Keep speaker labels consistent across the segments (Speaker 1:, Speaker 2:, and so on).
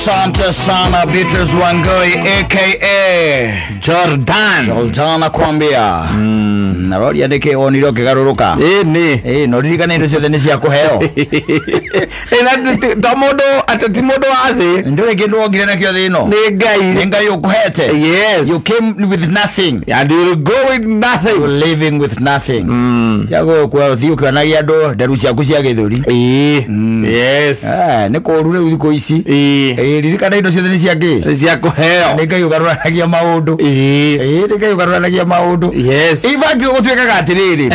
Speaker 1: Asante sana Beatrice Wangui aka
Speaker 2: Jordan.
Speaker 1: Jordan akwambia. Na rori andike wonire ũkĩgarũrũka.
Speaker 2: Ĩĩ
Speaker 1: Ĩĩ no ririkane indo ciothe nĩ cia kũheo.
Speaker 2: Ĩna to mũndũ atĩ ti mũndũ wa thĩ.
Speaker 1: Ndũrĩ kĩndũ wongire nakĩo thĩ ĩno.
Speaker 2: Nĩ Ngai.
Speaker 1: Nĩ Ngai ũkũhete.
Speaker 2: Yes.
Speaker 1: You came with nothing.
Speaker 2: And you will go with nothing.
Speaker 1: You're living with nothing. Tiago kwa thiĩ ũkĩonagia andũ nderu ciaku cia gĩthũri.
Speaker 2: Ĩĩ. Yes.
Speaker 1: Nĩ kũũru rĩu thikũ ici.
Speaker 2: Ĩĩ.
Speaker 1: Ĩĩ ririkana indo ciothe nĩ cia kĩ?
Speaker 2: Nĩ cia kũheo.
Speaker 1: Nĩ Ngai ũgarũranagia maũndũ.
Speaker 2: Ĩĩ.
Speaker 1: Ĩĩ nĩ Ngai ũgarũranagia maũndũ.
Speaker 2: Yes.
Speaker 1: In fact gũtuĩkaga atĩrĩrĩ,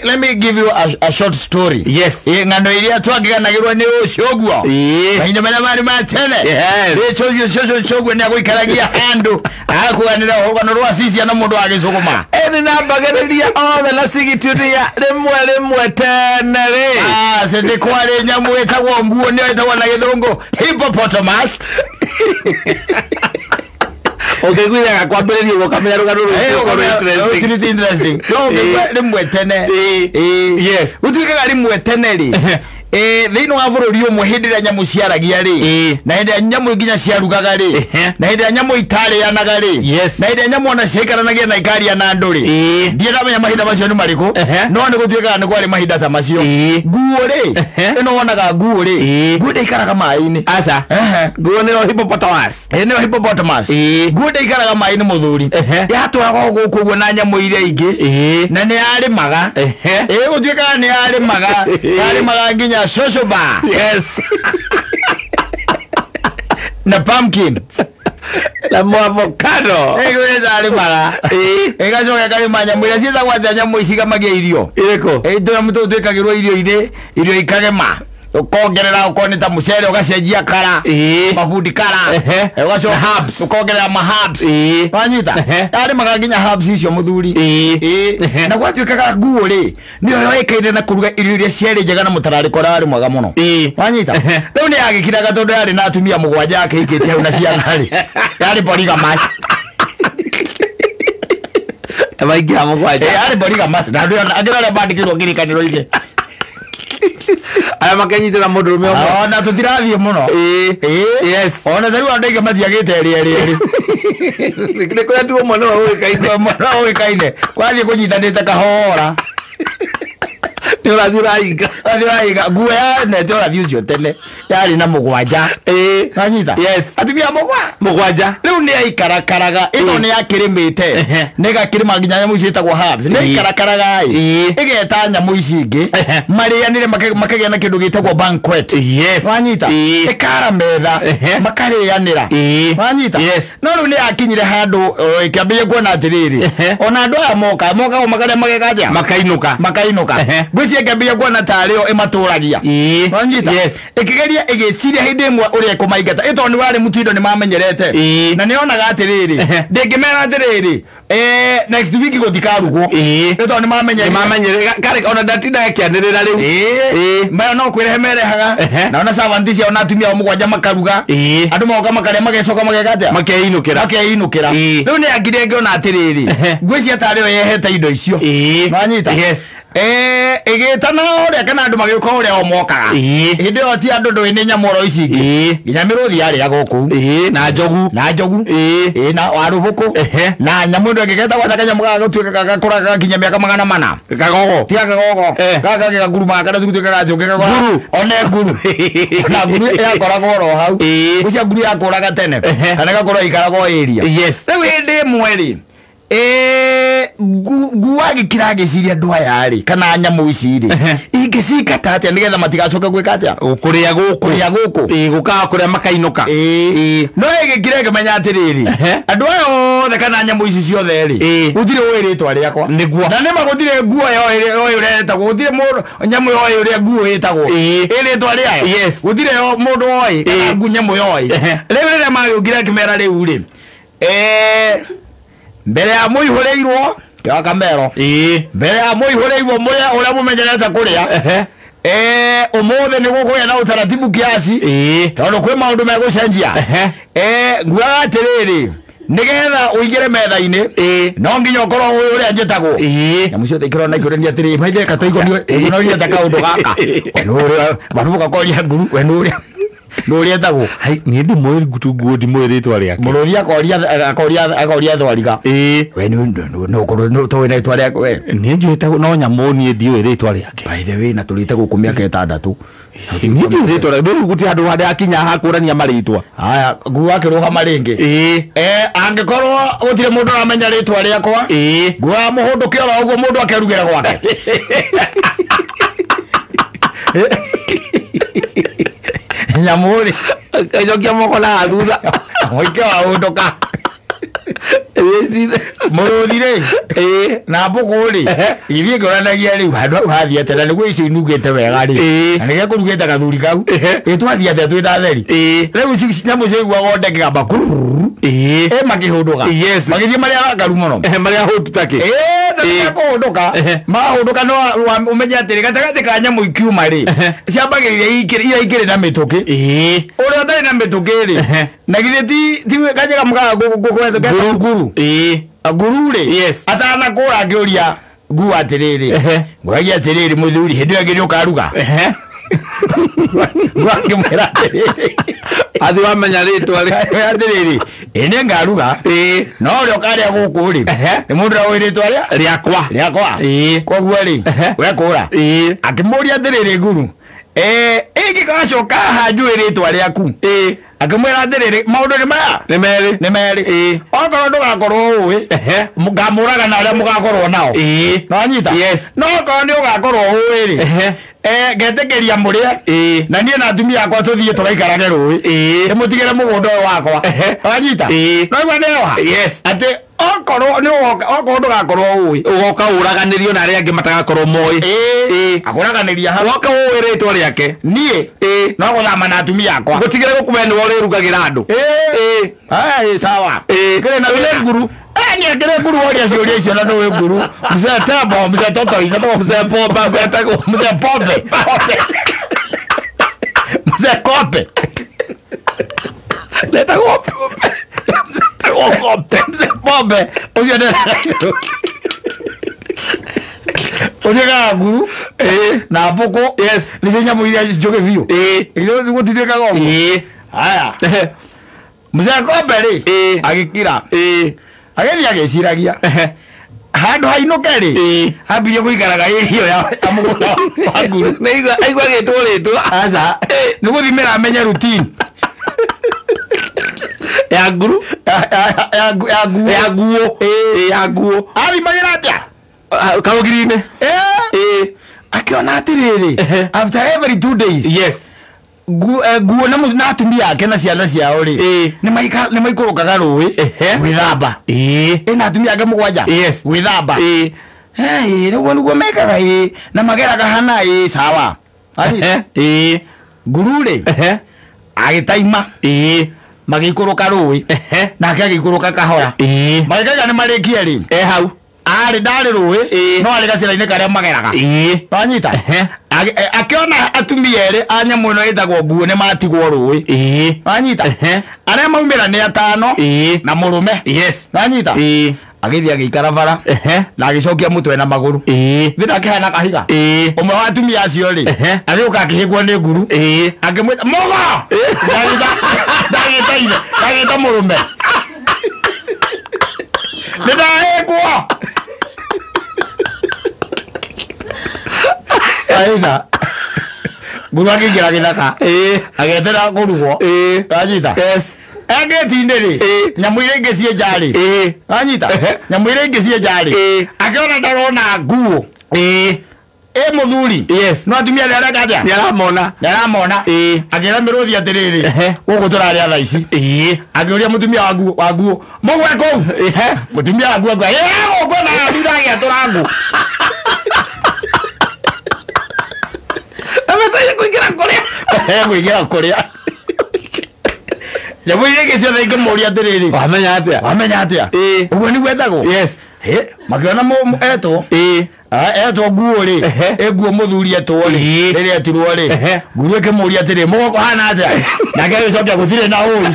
Speaker 1: let me give you a short story.
Speaker 2: Yes.
Speaker 1: Ĩĩ ng'ano iria twangĩganagĩrwo nĩ ũcio ũguo.
Speaker 2: Ĩĩ.
Speaker 1: Mahinda marĩa marĩ ma tene.
Speaker 2: Yes.
Speaker 1: Rĩcũguo nĩ agũikaragia handũ agakũganĩra rũgano rwa cicia na mũndũ wa gĩcũgũma.
Speaker 2: Ĩni nambagĩrĩria othe na cigituria rĩmwe rĩmwe tene rĩ.
Speaker 1: Ah, se nĩ kwarĩ nyamũ ĩtagwo nguo nĩyo ĩtagwo na gĩthũngũ hippopotamus.
Speaker 2: Ũkĩiguithaga kwambĩrĩria ũguo ũkamenya rũgano rũu rũgũkorwo interesting.
Speaker 1: It's interesting. No ũngĩigua rĩmwe tene.
Speaker 2: Ĩĩ.
Speaker 1: Ĩĩ.
Speaker 2: Yes.
Speaker 1: Gũtuĩkaga rĩmwe tene rĩ. Ĩĩ thĩinĩ wa bũrũri ũmwe hĩndĩ ĩrĩa nyamũ ciaragia rĩ.
Speaker 2: Ĩĩ.
Speaker 1: Na hĩndĩ ĩrĩa nyamũ nginya ciarugaga rĩ. Na hĩndĩ ĩrĩa nyamũ itarĩanaga rĩ.
Speaker 2: Yes.
Speaker 1: Na hĩndĩ ĩrĩa nyamũ ona ciaikaranagia na ikaria na andũ rĩ.
Speaker 2: Ĩĩ.
Speaker 1: Ndiĩ ndamenya mahinda macio nĩ marĩkũ. No nĩ gũtuĩkaga nĩ kwarĩ mahinda ta macio.
Speaker 2: Ĩĩ.
Speaker 1: Nguo rĩ. Ĩno wonaga nguo rĩ.
Speaker 2: Ĩĩ.
Speaker 1: Nguo ndĩikaraga maĩ-inĩ.
Speaker 2: Aca. Nguo nĩyo hippopotamus.
Speaker 1: Ĩĩ nĩyo hippopotamus.
Speaker 2: Ĩĩ.
Speaker 1: Nguo ndĩikaraga maĩ-inĩ mũthuri. Yatũraga o gũkũ ũguo na nyamũ iria ingĩ.
Speaker 2: Ĩĩ.
Speaker 1: Na nĩ yarĩmaga. Ĩĩ gũtuĩkaga nĩ yarĩmaga. Yarĩmaga nginya shoshova.
Speaker 2: Yes.
Speaker 1: Na pumpkin.
Speaker 2: Na avocado.
Speaker 1: Ĩĩ gwĩta yarĩmaga.
Speaker 2: Ĩĩ.
Speaker 1: Ĩgacoka ĩkarĩma nyamũ iria ciĩtagwo atĩa nyamũ ici igamagia irio.
Speaker 2: Ĩrĩkũ?
Speaker 1: Ĩĩ tũnyamũ tũu twĩkagĩrwo irio-inĩ, irio ikagema. Ũkongerera okorwo nĩ ta mũcere ũgacenjia kara.
Speaker 2: Ĩĩ.
Speaker 1: Mabundi kara. Ũgacoka
Speaker 2: Herbs.
Speaker 1: Ũkongerera ma herbs.
Speaker 2: Ĩĩ.
Speaker 1: Wanyita? Yarĩmaga nginya herbs icio mũthuri.
Speaker 2: Ĩĩ.
Speaker 1: Ĩĩ. Na gwatuĩkaga nguo rĩ, nĩyo yoĩkaine na kũruga irio iria ciarĩ njega na mũtararĩko ũrĩa warĩ mwega mũno.
Speaker 2: Ĩĩ.
Speaker 1: Wanyita? Rĩu nĩ yagĩkiraga tondũ yarĩ na atumia mũgwanja akĩhikĩtie hau na ciana rĩ. Yarĩ polygamous.
Speaker 2: Maingĩha mũgwanja.
Speaker 1: Ĩĩ yarĩ polygamous. Na andũ angĩ arĩa mandĩkĩirwo kĩrĩkanĩro-inĩ.
Speaker 2: Arĩa makenyitĩra mũndũrũme ũmwe.
Speaker 1: Ona tũtirathiĩ mũno.
Speaker 2: Ĩĩ.
Speaker 1: Ĩĩ.
Speaker 2: Yes.
Speaker 1: Ona ta rĩu andũ aingĩ matiagĩte erĩ erĩ erĩ.
Speaker 2: Nĩ kũrĩa tu ũmwe nĩwe ũĩkaine.
Speaker 1: Mũno ũĩkaine. Kwathiĩ kũnyitanĩte kahora.
Speaker 2: Nĩ ũrathiĩ ũrahinga.
Speaker 1: Ũrathiĩ ũrahinga. Nguo ya nete ũrathiĩ ũcio tene. Yarĩ na mũgwanja.
Speaker 2: Ĩĩ.
Speaker 1: Wanyita?
Speaker 2: Yes.
Speaker 1: Atumia
Speaker 2: mũgwanja.
Speaker 1: Rĩu nĩ yaikarakaraga ĩno nĩ yakĩrĩmĩte. Nĩ ĩgakĩrĩma nginya nyamũ ici ciĩtagwo herbs. Nĩ ĩikarakaraga ĩ. Ĩgeta nyamũ ici ingĩ. Marĩanĩre makagĩa na kĩndũ gĩtagwo banquet.
Speaker 2: Yes.
Speaker 1: Wanyita?
Speaker 2: Ĩĩ.
Speaker 1: Ĩkara metha. Makarĩanĩra.
Speaker 2: Ĩĩ.
Speaker 1: Wanyita?
Speaker 2: Yes.
Speaker 1: No rĩu nĩ yakinyire handũ ĩkĩambĩrĩria kuona atĩrĩrĩ. Ona andũ aya moka moka o makarĩa mageka atĩa?
Speaker 2: Makainũka.
Speaker 1: Makainũka. Ngwĩciria ĩkĩambĩrĩria kuona tarĩ o ĩmatũragia.
Speaker 2: Ĩĩ.
Speaker 1: Wanyita?
Speaker 2: Yes.
Speaker 1: Ĩkĩgeria ĩgĩciria hĩndĩ ĩmwe ũrĩa ĩkũmaingata. Ĩ tondũ nĩ warĩ mũtindo nĩ mamenyerete.
Speaker 2: Ĩĩ.
Speaker 1: Na nĩ yonaga atĩrĩrĩ. Ndĩngĩmera atĩrĩrĩ. Next week gũtikarugwo.
Speaker 2: Ĩĩ.
Speaker 1: Ĩ tondũ nĩ mamenyerete.
Speaker 2: Nĩ mamenyerete. Karĩ ona ndatinda akĩanĩrĩra rĩu.
Speaker 1: Ĩĩ. Maya no kwĩrehe merehaga. Na ona servant ciao na atumia ao mũgwanja makaruga.
Speaker 2: Ĩĩ.
Speaker 1: Andũ moka makarĩa magecoka mageka atĩa?
Speaker 2: Makeinũkĩra.
Speaker 1: Makeinũkĩra.
Speaker 2: Ĩĩ.
Speaker 1: Rĩu nĩ yakire ngĩona atĩrĩrĩ. Ngwĩciria tarĩ yo yehete indo icio.
Speaker 2: Ĩĩ.
Speaker 1: Wanyita?
Speaker 2: Yes.
Speaker 1: Ĩgĩtana ũrĩa kana andũ magĩũka ũrĩa o mokaga.
Speaker 2: Ĩĩ.
Speaker 1: Hĩndĩ ĩyo ti andũ ndũĩ nĩ nyamũ oro ici ingĩ.
Speaker 2: Ĩĩ.
Speaker 1: Nginya mĩrũthi yarĩaga o kũu.
Speaker 2: Ĩĩ na njogu.
Speaker 1: Na njogu.
Speaker 2: Ĩĩ.
Speaker 1: Ĩĩ na warũbũkũ. Na nyamũ ĩno ĩngĩ getagwo atĩa kanyamũ gaka gatuĩkaga gakũraga gakinya mĩaka 400.
Speaker 2: Kagogo.
Speaker 1: Tiga kagogo. Gaka gĩgakurumaga kana gũtuĩkaga atĩ ũngĩkagora.
Speaker 2: Nguru.
Speaker 1: One nguru. Na nguru yakoragwo oro hau.
Speaker 2: Ĩĩ.
Speaker 1: Ũcio nguru yakũraga tene. Kana ĩgakorwo ĩikaraga o area.
Speaker 2: Yes.
Speaker 1: Rĩu hĩndĩ ĩmwe rĩ. Nguo agĩkira agĩciria andũ aya rĩ kana nyamũ ici rĩ ingĩcingata atĩa nĩgetha matigacoke gwĩka atĩa
Speaker 2: Kũrĩa gũkũ.
Speaker 1: Kũrĩa gũkũ.
Speaker 2: Ĩĩ gũkaga kũrĩa makainũka.
Speaker 1: Ĩĩ. No ĩgĩkira ĩkĩmenya atĩrĩrĩ andũ aya othe kana nyamũ ici ciothe rĩ
Speaker 2: Ĩĩ.
Speaker 1: gũtirĩ ũĩ rĩtwa rĩakwa.
Speaker 2: Nĩguo.
Speaker 1: Na nĩma gũtirĩ nguo yoĩ ũrĩa ĩtagwo gũtirĩ mũndũ nyamũ yoĩ ũrĩa nguo ĩtagwo.
Speaker 2: Ĩĩ.
Speaker 1: Ĩ rĩtwa rĩayo.
Speaker 2: Yes.
Speaker 1: Gũtirĩ mũndũ oĩ kana
Speaker 2: Ĩĩ.
Speaker 1: nyamũ yoĩ. Rĩu rĩrĩa magĩũkire akĩmera rĩu rĩ mbere ya mũihũrĩirwo kĩo kamero.
Speaker 2: Ĩĩ.
Speaker 1: Mbere ya mũihũrĩirwo mũrĩa ũrĩa mũmenyerete kũrĩa. Ũmũthĩ nĩ gũkũgĩa na utaratibu kiasi.
Speaker 2: Ĩĩ.
Speaker 1: Tondũ kwĩ maũndũ megũcenjia. Nguaga atĩrĩrĩ nĩgetha ũingĩre metha-inĩ no nginya ũkorwo ũĩ ũrĩa njĩtagwo.
Speaker 2: Ĩĩ.
Speaker 1: Nyamũ ciothe ikĩrona ikĩũrania atĩrĩrĩ maithe katoikonio ta kaũndũ gaka. We nĩ ũrĩa barũka koria nguru we nĩ ũrĩa. Nũrĩa etagwo?
Speaker 2: Niĩ ndimũĩ nguo ndimũĩ rĩtwa rĩake.
Speaker 1: Mũrũthi akoria thwariga.
Speaker 2: Ĩĩ.
Speaker 1: We nĩ tũĩ na rĩtwa rĩake we?
Speaker 2: Niĩ njũĩ no nyamũ niĩ ndiũĩ rĩtwa rĩake.
Speaker 1: By the way, na tũrĩte gũkũ mĩaka 6.
Speaker 2: Niĩ ndiũĩ rĩtwa rĩake. Rĩu gũtirĩ handũ handakinya hakũrania marĩtwa.
Speaker 1: Haya, nguo akĩrũgama rĩngĩ.
Speaker 2: Ĩĩ.
Speaker 1: Angĩkorwo gũtirĩ mũndũ ũramenya rĩtwa rĩakwa,
Speaker 2: Ĩĩ.
Speaker 1: nguo ya mũhũndũke oro ũguo mũndũ akerugĩra gwake. Nyamũ rĩ.
Speaker 2: Gacokia moko na thutha.
Speaker 1: Mũike wahũndũka. Mũrũthi rĩ.
Speaker 2: Ĩĩ.
Speaker 1: Na mbũkũ rĩ. Ithiĩ ngĩũranagia rĩu handũ hau hathiĩ atĩa na nĩguo icio inungĩte wega rĩ.
Speaker 2: Ĩĩ.
Speaker 1: Na nĩkĩo kũrugĩte gathuri kau. Ĩ twathiĩ atĩa twĩ na theri.
Speaker 2: Ĩĩ.
Speaker 1: Rĩu ici nyamũ ciaiguaga ndengegamba kururu.
Speaker 2: Ĩĩ.
Speaker 1: Ĩ makĩhũndũka.
Speaker 2: Yes.
Speaker 1: Magĩthiĩ marĩ arakaru mũno.
Speaker 2: Marĩa hũtu takĩ.
Speaker 1: Ĩĩ, na
Speaker 2: Ĩĩ.
Speaker 1: kũhũndũka. Mahũndũka no ũmenye atĩrĩ gatagatĩ ka nyamũ ikiuma rĩ. Ciambagĩrĩria iria ikĩrĩ na mĩtũkĩ.
Speaker 2: Ĩĩ.
Speaker 1: Ũrĩa ũtarĩ na mĩtũkĩ rĩ. Na githĩ ti kanyamũ gaka ngũkũ nguru.
Speaker 2: Ĩĩ.
Speaker 1: Nguru rĩ.
Speaker 2: Yes.
Speaker 1: Atanakũra ngĩũria nguo atĩrĩrĩ. Ngũragia atĩrĩrĩ mũthuri hĩndĩ ĩyo ĩngĩ nĩũkaruga. Nguo akĩmwĩra atĩrĩrĩ.
Speaker 2: Athi wamenya rĩtwa rĩ.
Speaker 1: Atĩrĩrĩ, ĩ nĩ ngaruga.
Speaker 2: Ĩĩ.
Speaker 1: No ũrĩa ũkarĩa gũkũ rĩ. Nĩ mũndũ ũrĩa ũĩ rĩtwa rĩa
Speaker 2: Rĩakwa.
Speaker 1: rĩakwa.
Speaker 2: Ĩĩ.
Speaker 1: Koguo rĩ, wekũra.
Speaker 2: Ĩĩ.
Speaker 1: Akĩmũria atĩrĩrĩ nguru. Ĩngĩgacoka haha njũĩ rĩtwa rĩaku.
Speaker 2: Ĩĩ.
Speaker 1: Akĩmwĩra atĩrĩrĩ maũndũ nĩ maya.
Speaker 2: Nĩ merĩ.
Speaker 1: Nĩ merĩ.
Speaker 2: Ĩĩ.
Speaker 1: Okorwo ndũgakorwo ũĩ. Ngamũraga na arĩa mũgakorwo nao.
Speaker 2: Ĩĩ.
Speaker 1: Nĩwanyita?
Speaker 2: Yes.
Speaker 1: No okorwo nĩ ũgakorwo ũĩ rĩ. Ngetĩkĩria mũrĩe.
Speaker 2: Ĩĩ.
Speaker 1: Na niĩ na atumia akwa tũthiĩ tũgaikarage rũĩ.
Speaker 2: Ĩĩ.
Speaker 1: Ndĩmũtigĩre mũgũnda ũyũ wakwa. Nĩwanyita?
Speaker 2: Ĩĩ.
Speaker 1: No igua nĩoha?
Speaker 2: Yes.
Speaker 1: Atĩ okorwo nĩ ũgoka okorwo ndũgakorwo ũĩ.
Speaker 2: Ũgoka ũraganĩrio na arĩa angĩ matagakorwo moĩ.
Speaker 1: Ĩĩ. Akũraganĩria hau.
Speaker 2: Woka ũĩ rĩtwa rĩake.
Speaker 1: Niĩ.
Speaker 2: Ĩĩ.
Speaker 1: No gũthama na atumia akwa.
Speaker 2: Gũtigĩre gũkũ we nĩwe ũrĩrugagĩra andũ.
Speaker 1: Ĩĩ.
Speaker 2: Ĩĩ.
Speaker 1: Ĩĩ, sawa.
Speaker 2: Ĩĩ.
Speaker 1: Kĩrĩ na
Speaker 2: Wĩna
Speaker 1: nguru. Nĩ akĩrĩ nguru woria ciũria icio na nĩũĩ nguru. Mzee Tembo, mzee Toto, mzee
Speaker 2: Mzee Pombe, mzee Tego.
Speaker 1: Mzee Pombe. Pombe. Mzee Kope.
Speaker 2: Letagwo Pombe.
Speaker 1: Letagwo Kope. Mzee Pombe. Ũcio nĩ ũcio kaga nguru.
Speaker 2: Ĩĩ.
Speaker 1: Na mbũkũ.
Speaker 2: Yes.
Speaker 1: Nĩcio nyamũ iria njũgĩ biũ.
Speaker 2: Ĩĩ.
Speaker 1: Gũtituĩkaga ũguo.
Speaker 2: Ĩĩ.
Speaker 1: Haya. Mzee Kope rĩ.
Speaker 2: Ĩĩ.
Speaker 1: Agĩkira.
Speaker 2: Ĩĩ.
Speaker 1: Agĩthiĩ agĩciragia. Handũ hainũke rĩ.
Speaker 2: Ĩĩ.
Speaker 1: Ambirie gũikaraga ĩrio ya mũgũnda wa nguru.
Speaker 2: Nĩ aigua agĩtwo rĩtwa.
Speaker 1: Aca. Nĩ gũthimĩra amenye routine.
Speaker 2: Ya nguru.
Speaker 1: Ya nguo.
Speaker 2: Ya nguo.
Speaker 1: Ĩĩ.
Speaker 2: Ya nguo.
Speaker 1: Athimagĩra atĩa?
Speaker 2: Karũgiri-inĩ.
Speaker 1: Ĩĩ. Akĩona atĩrĩrĩ. After every 2 days.
Speaker 2: Yes.
Speaker 1: Nguo na atumia ake na ciana ciao rĩ.
Speaker 2: Ĩĩ.
Speaker 1: Nĩ maikũrũkaga rũĩ. Gwĩthamba.
Speaker 2: Ĩĩ.
Speaker 1: Ĩna atumia ake 7.
Speaker 2: Yes.
Speaker 1: Gwĩthamba.
Speaker 2: Ĩĩ.
Speaker 1: Ĩĩ, nĩguo nĩguo mekaga ĩĩ. Na mageraga hana ĩĩ, sawa.
Speaker 2: Ĩĩ.
Speaker 1: Nguru rĩ. Agĩtaima.
Speaker 2: Ĩĩ.
Speaker 1: Magĩikũrũka rũĩ. Nake agĩikũrũka kahora.
Speaker 2: Ĩĩ.
Speaker 1: Magĩkaiga nĩ marĩkie rĩ.
Speaker 2: E hau.
Speaker 1: Arĩ ndarĩ rũĩ.
Speaker 2: Ĩĩ.
Speaker 1: No arĩ gacĩra-inĩ karĩa mageraga.
Speaker 2: Ĩĩ.
Speaker 1: Wanyita? Akĩona atumia erĩ a nyamũ ĩno ĩtagwo nguo nĩ matigwo rũĩ.
Speaker 2: Ĩĩ.
Speaker 1: Wanyita? Arĩa maumĩra nĩ 5.
Speaker 2: Ĩĩ.
Speaker 1: Na mũrũme.
Speaker 2: Yes.
Speaker 1: Wanyita?
Speaker 2: Ĩĩ.
Speaker 1: Agĩthiĩ agĩikara bara. Na agĩcokia mũtwe na magũrũ.
Speaker 2: Ĩĩ.
Speaker 1: Thĩ ndakĩhana kahiga.
Speaker 2: Ĩĩ.
Speaker 1: Ũmwe wa atumia acio rĩ. Agĩũka akĩhĩngwo nĩ nguru.
Speaker 2: Ĩĩ.
Speaker 1: Akĩmwĩta mũgo. Ndagĩta ithe. Ndagĩta mũrũme. Nĩ ndahĩngwo. Aitha. Nguru akĩingĩra gĩthaka.
Speaker 2: Ĩĩ.
Speaker 1: Agĩetera kũrugwo.
Speaker 2: Ĩĩ.
Speaker 1: Wanyita?
Speaker 2: Yes.
Speaker 1: Engĩti-inĩ rĩ.
Speaker 2: Ĩĩ.
Speaker 1: Nyamũ iria ingĩ ciĩ nja rĩ.
Speaker 2: Ĩĩ.
Speaker 1: Wanyita? Nyamũ iria ingĩ ciĩ nja rĩ.
Speaker 2: Ĩĩ.
Speaker 1: Akĩona ndarona nguo.
Speaker 2: Ĩĩ.
Speaker 1: Ĩ mũthuri.
Speaker 2: Yes.
Speaker 1: No atumia arĩa areka atĩa?
Speaker 2: Nĩ aramona.
Speaker 1: Nĩ aramona.
Speaker 2: Ĩĩ.
Speaker 1: Akĩra mĩrũthi atĩrĩrĩ. Gũkũ tũrarĩa thaa ici.
Speaker 2: Ĩĩ.
Speaker 1: Akĩũria mũtumia wa nguo. Mũgwe kũu. Mũtumia wa nguo akauga, "Ĩĩ gũkũ na ndagĩatũra ngũ."
Speaker 2: Ameteire kũingĩra kũrĩa.
Speaker 1: Kũingĩra kũrĩa. Nyamũ iria ingĩ ciothe ikĩmũria atĩrĩrĩ.
Speaker 2: Wamenya atĩa?
Speaker 1: Wamenya atĩa?
Speaker 2: Ĩĩ.
Speaker 1: Ũguo nĩguo etagwo?
Speaker 2: Yes.
Speaker 1: Makĩona etwo.
Speaker 2: Ĩĩ.
Speaker 1: Etwo nguo rĩ. Ĩ nguo mũthuri etwo rĩ.
Speaker 2: Ĩĩ.
Speaker 1: Rĩrĩa etirwo rĩ. Nguru ĩkĩmũria atĩrĩ, mũgoko hana atĩa? Nake agĩcokia gũtirĩ na ũru.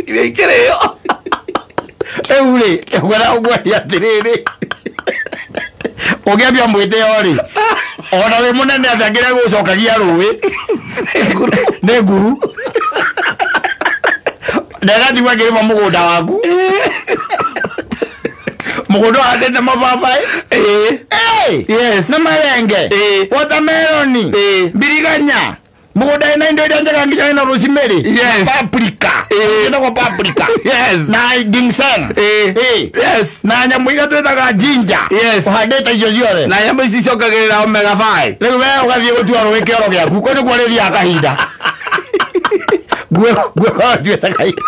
Speaker 2: Iria ikĩrĩo.
Speaker 1: Rĩu rĩ, ngwenda gũkweria atĩrĩrĩ. Ũngĩambia mwĩtĩo rĩ. Ona wĩ mũnene atĩa kĩrĩa gũcokagia rũĩ. Nĩ nguru. Ndagatigwo akĩrĩma mũgũnda waku. Mũgũnda ũhandĩte mababaĩ.
Speaker 2: Yes.
Speaker 1: Na marenge. Watermelon. Mbiriganya. Mũgũnda ĩna indo iria njega nginya ĩna rosemary.
Speaker 2: Yes.
Speaker 1: Paprika. Ĩtagwo paprika.
Speaker 2: Yes.
Speaker 1: Na ginseng.
Speaker 2: Yes.
Speaker 1: Na nyamũ iria twĩtaga ginger.
Speaker 2: Yes.
Speaker 1: Ũhandĩte icio ciothe.
Speaker 2: Na nyamũ ici icokagĩrĩra omega 5.
Speaker 1: Rĩu we ũgathiĩ gũtua rũĩ kĩoro gĩaku kũu nĩkuo rĩthiaga kahinda. Nguo korwo tuĩte kahinda.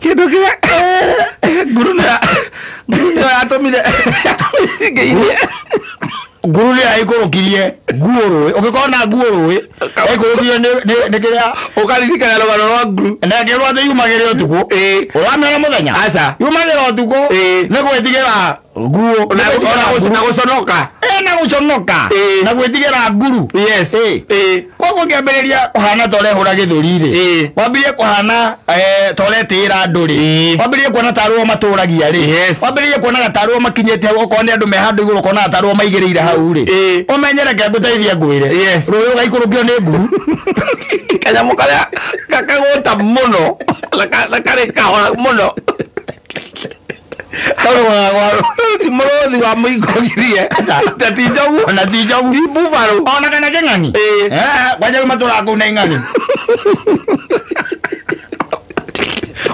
Speaker 2: Kĩndũ kĩrĩa nguru nĩyo yatũmire cingĩirie.
Speaker 1: Nguru nĩyo yaikũrũkirie nguo rũĩ. Ũngĩkorwo na nguo rũĩ, yaikũrũkirie nĩ kĩrĩa
Speaker 2: Ũkaririkana rũgano rwa nguru.
Speaker 1: Na ĩngĩrwo atĩ yumagĩra ũtukũ. Ũramĩona mũthenya?
Speaker 2: Aca.
Speaker 1: Yumagĩra ũtukũ. Nĩ gwĩtigĩra nguo.
Speaker 2: Na gũconoka.
Speaker 1: Na gũconoka. Na gwĩtigĩra nguru.
Speaker 2: Yes.
Speaker 1: Koguo ũngĩambĩrĩria kũhana ta ũrehũra gĩthũri rĩ. Wambĩrĩrie kũhana ta ũretĩĩra andũ rĩ. Wambĩrĩrie kuona ta arũo matũragia rĩ.
Speaker 2: Yes.
Speaker 1: Wambĩrĩrie kuonaga ta arũo makinyĩte hau okorwo nĩ andũ me handũ igũrũ ũkonaga ta arũo maigĩrĩire hau rĩ. Ũmenye reke ngũteithie ngwĩre.
Speaker 2: Yes.
Speaker 1: Rũĩ ũgaikũrũkio nĩ nguru.
Speaker 2: Kanyamũ karĩa kagũta mũno na karĩ kahora mũno. Ti mũrũthi wa mũikũrũkirie. Na ti njogu.
Speaker 1: Ona ti njogu.
Speaker 2: Ti buffalo.
Speaker 1: Ona kana kĩng'ang'i. Kwanja rĩu matũraga kũu na ing'ang'i.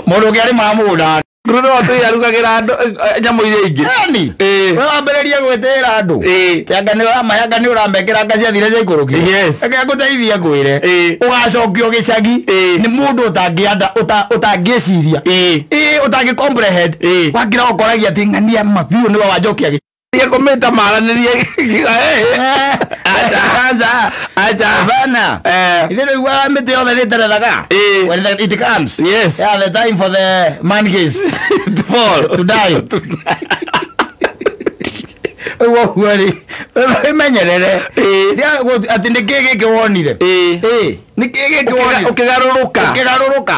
Speaker 1: Mũndũ ũngĩ arĩmaga mũgũnda.
Speaker 2: Nguru no atũire arugagĩra andũ nyamũ iria ingĩ.
Speaker 1: Yaani, we wambĩrĩrie gwĩtĩĩra andũ. Anga nĩ ũramahe, anga nĩ ũramekĩra, anga ciathire ciaikũrũkire.
Speaker 2: Yes.
Speaker 1: Reke ngũteithie ngwĩre. Ũgacokio gĩcagi nĩ mũndũ ũtangĩciria. Ũtangĩ comprehend. Wakira ũkoragia atĩ ng'ania mabiũ nĩwe wanjokia gĩcagi.
Speaker 2: Kũmĩta maranĩrie.
Speaker 1: Acha.
Speaker 2: Acha.
Speaker 1: Bana. Ithe rĩu mĩtĩ yothe nĩ ĩterethaga. When it comes.
Speaker 2: Yes.
Speaker 1: Yeah, the time for the man case
Speaker 2: to fall.
Speaker 1: To die. Ũguo ũguo rĩ, wĩmenyerere. Atĩ nĩ kĩĩ gĩkĩ wonire? Nĩ kĩĩ gĩkĩ wonire?
Speaker 2: Ũkĩgarũrũka.
Speaker 1: Ũkĩgarũrũka.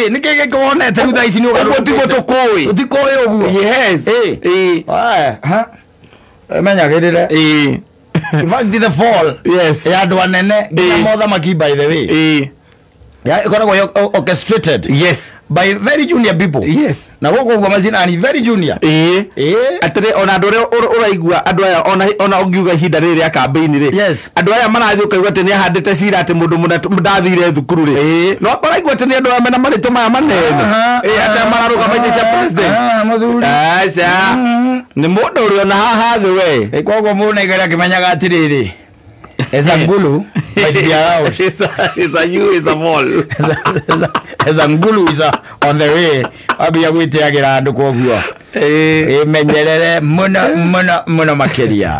Speaker 1: Nĩ kĩĩ gĩkĩ wonete rĩu thaa ici nĩ
Speaker 2: Ũguo tiguo tũkũĩ.
Speaker 1: Tũtikũĩ ũguo.
Speaker 2: Yes.
Speaker 1: Menyagĩrĩre. In fact, the fall.
Speaker 2: Yes.
Speaker 1: Ya andũ anene nginya mothamaki by the way. Ĩkoragwo orchestrated.
Speaker 2: Yes.
Speaker 1: By very junior people.
Speaker 2: Yes.
Speaker 1: Na gũkũ ũguo macinani very junior.
Speaker 2: Atĩrĩ ona andũ arĩa ũraigua andũ aya ona ũngiuga ihinda rĩrĩ rĩa campaign rĩ.
Speaker 1: Yes.
Speaker 2: Andũ aya marathiĩ ũkaigua atĩ nĩ ahandĩte cira atĩ mũndũ mũna ndathire thukuru rĩ. No ũraigua atĩ nĩ andũ aya mena marĩtwa maya manene. Atĩ mararũgama itĩ cia president.
Speaker 1: Mũthuri.
Speaker 2: Aca. Nĩ mũndũ ũrĩ ona haha thĩ we.
Speaker 1: Koguo mũndũ aikare akĩmenyaga atĩrĩrĩ. As a ngulu might be around.
Speaker 2: It's a you, it's a mall.
Speaker 1: As a ngulu is on the way. Wambia gwĩtĩagĩra andũ koguo. Ĩmenyerere mũno mũno mũno makĩria.